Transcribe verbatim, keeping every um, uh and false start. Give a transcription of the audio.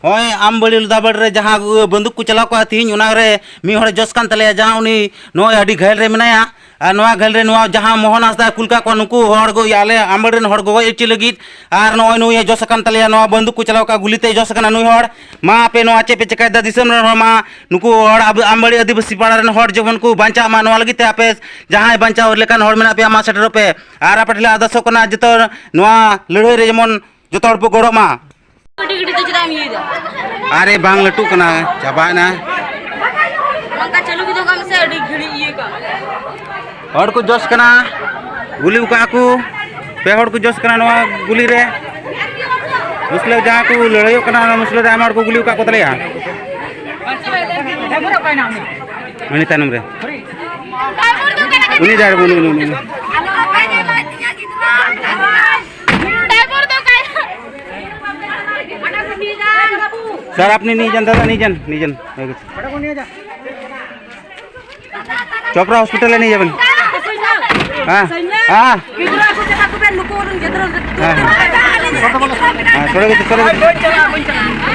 ᱦᱳᱭ, ᱟᱢᱵᱟᱲᱤ ᱞᱩᱫᱟᱵᱟᱲ ᱨᱮ ᱡᱟᱦᱟᱸ ᱵᱟᱹᱱᱫᱩᱠ ᱠᱚ ᱪᱟᱞᱟᱣ ᱠᱚᱜᱼᱟ, ᱛᱤᱦᱤᱧ ᱚᱱᱟ ᱨᱮ ᱢᱤᱫ ᱦᱚᱲᱮ ᱡᱚᱥ ᱠᱟᱱ ᱛᱟᱞᱮᱭᱟ, ᱡᱟᱦᱟᱸ ᱩᱱᱤ ᱱᱚᱜᱼᱚᱭ ᱟᱹᱰᱤ ᱜᱷᱟᱹᱞ ᱨᱮ ᱢᱮᱱᱟᱭᱟ᱾ ᱟᱨ ᱱᱚᱣᱟ ᱜᱷᱟᱹᱞ ᱨᱮ ᱱᱚᱣᱟ ᱡᱟᱦᱟᱸ ᱢᱳᱦᱚᱱ ᱦᱟᱸᱥᱫᱟᱭ ᱠᱩᱞ ᱠᱟᱜ ᱠᱚᱣᱟ, ᱱᱩᱠᱩ ᱦᱚᱲ ᱜᱚ-, ᱟᱞᱮ ᱟᱢᱵᱟᱲᱤ ᱨᱮᱱ ᱦᱚᱲ ᱜᱚᱜᱚᱡ ᱦᱚᱪᱚ ᱞᱟᱹᱜᱤᱫ᱾ ᱟᱨ ᱱᱚᱜᱼᱚᱭ ᱱᱩᱭᱮ ᱡᱚᱥ ᱟᱠᱟᱱ ᱛᱟᱞᱮᱭᱟ, ᱱᱚᱣᱟ ᱵᱟᱹᱱᱫᱩᱠ ᱠᱚ ᱪᱟᱞᱟᱣ ᱠᱟᱜᱼᱟ, ᱜᱩᱞᱤ ᱛᱮᱭ ᱡᱚᱥ ᱟᱠᱟᱱᱟ ᱱᱩᱭ ᱦᱚᱲ᱾ ᱢᱟ ᱟᱯᱮ ᱱᱚᱣᱟ ᱪᱮᱫ ᱯᱮ ᱪᱮᱠᱟᱭᱮᱫᱟ ᱫᱤᱥᱚᱢ ᱨᱮᱱ ᱦᱚᱲ? ᱢᱟ ᱱᱩᱠᱩ ᱦᱚᱲ ᱟᱵ-, ᱟᱢᱵᱟᱲᱤ ᱟᱹᱫᱤᱵᱟᱹᱥᱤ ᱯᱟᱲᱟ ᱨᱮᱱ ᱦᱚᱲ ᱡᱮᱢᱚᱱ ᱠᱚ ᱵᱟᱧᱪᱟᱜ ᱢᱟ, ᱱᱚᱣᱟ ᱞᱟᱹᱜᱤᱫ ᱛᱮ ᱟᱯᱮ ᱡᱟᱦᱟᱸᱭ ᱵᱟᱧᱪᱟᱣ ᱞᱮᱠᱟᱱ ᱦᱚᱲ ᱢᱮᱱᱟᱜ ᱯᱮᱭᱟ, ᱢᱟ ᱥᱮᱴᱮᱨᱚᱜ ᱯᱮ᱾ ᱟᱨ ᱟᱯᱮ ᱴᱷᱮᱱ ᱞᱮ ᱟᱨᱫᱟᱥᱚᱜ ᱠᱟᱱᱟ, ᱡᱚᱛᱚ ᱱᱚᱣᱟ ᱞᱟᱹᱲᱦᱟᱹᱭ ᱨᱮ ᱡᱮᱢᱚᱱ ᱡᱚᱛᱚ ᱦᱚᱲ ᱯᱮ ᱜᱚᱲᱚᱜ ᱢᱟ᱾ ᱠᱟᱹᱴᱤᱡ ᱠᱟᱹᱴᱤᱡ ᱛᱮ ᱪᱮᱫᱟᱜ ᱮᱢ ᱤᱭᱟᱹᱭᱮᱫᱟ? ᱟᱨᱮ ᱵᱟᱝ ᱞᱟᱹᱴᱩᱜ ᱠᱟᱱᱟ, ᱪᱟᱵᱟᱭᱮᱱᱟ᱾ ᱱᱚᱝᱠᱟ ᱪᱟᱹᱞᱩ ᱜᱮ ᱫᱚᱦᱚ ᱠᱟᱜ ᱢᱮᱥᱮ, ᱟᱹᱰᱤ ᱜᱷᱟᱹᱲᱤᱡ ᱤᱭᱟᱹ ᱠᱟᱜ ᱢᱮ᱾ ᱦᱚᱲ ᱠᱚ ᱡᱚᱥ ᱠᱟᱱᱟ, ᱜᱩᱞᱤ ᱟᱠᱟᱫ ᱠᱚ᱾ ᱯᱮ ᱦᱚᱲ ᱠᱚ ᱡᱚᱥ ᱠᱟᱱᱟ ᱱᱚᱣᱟ ᱜᱩᱞᱤ ᱨᱮ᱾ ᱢᱩᱥᱞᱟᱹ ᱡᱟᱦᱟᱸ ᱠᱚ ᱞᱟᱹᱲᱦᱟᱹᱭᱚᱜ ᱠᱟᱱᱟ, ᱚᱱᱟ ᱢᱩᱥᱞᱟᱹ ᱨᱮ ᱟᱭᱢᱟ ᱦᱚᱲ ᱠᱚ ᱜᱩᱞᱤ ᱟᱠᱟᱫ ᱠᱚ ᱛᱟᱞᱮᱭᱟ᱾ ᱩᱱᱤ ᱛᱟᱭᱱᱚᱢ ᱨᱮ, ᱩᱱᱤ driver, ᱩᱱᱤ, ᱩᱱᱤ, ᱩᱱᱤ᱾ স্যার, আপনি নিয়ে যান দাদা, নিয়ে যান, নিয়ে যান। হয়ে গেছে। চোপড়া হসপিটালে নিয়ে যাবেন। হ্যাঁ, হ্যাঁ। হ্যাঁ, হ্যাঁ। হ্যাঁ, সরে গেছে, সরে গেছে।